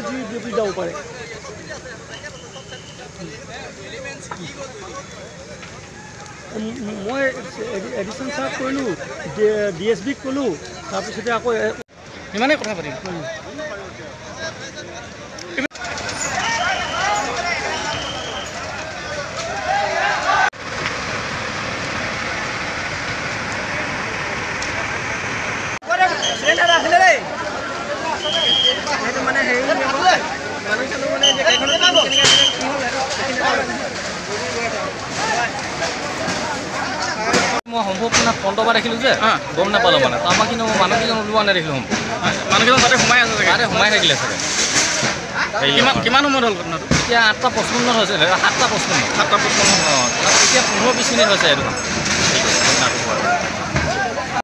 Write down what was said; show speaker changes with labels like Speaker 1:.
Speaker 1: জুই বিয়পি যাব পাৰে। মই এডিশ্যন ছাৰক কৰিলোঁ, ডি এছ বিক ক'লোঁ, তাৰপিছতে আকৌ
Speaker 2: ইমানেই কথা পাতিম।
Speaker 3: মই সম্ভৱ মানে ফ্ৰণ্টৰ পৰা দেখিলোঁ যে গম নাপালোঁ মানে, তাৰপৰা কিন্তু মই মানুহকেইজন ওলোৱা নেদেখিলোঁ। সম্ভৱ
Speaker 2: মানুহকেইজন তাতে সোমাই আছে চাগে,
Speaker 3: তাতে সোমাই থাকিলে চাগে।
Speaker 2: কিমান সময়ত হ'ল ঘটনাটো?
Speaker 3: এতিয়া 8:55 হৈছে, 7:55।
Speaker 2: 7:55।
Speaker 3: অঁ, এতিয়া 15-20 মিনিট হৈছে এইটো।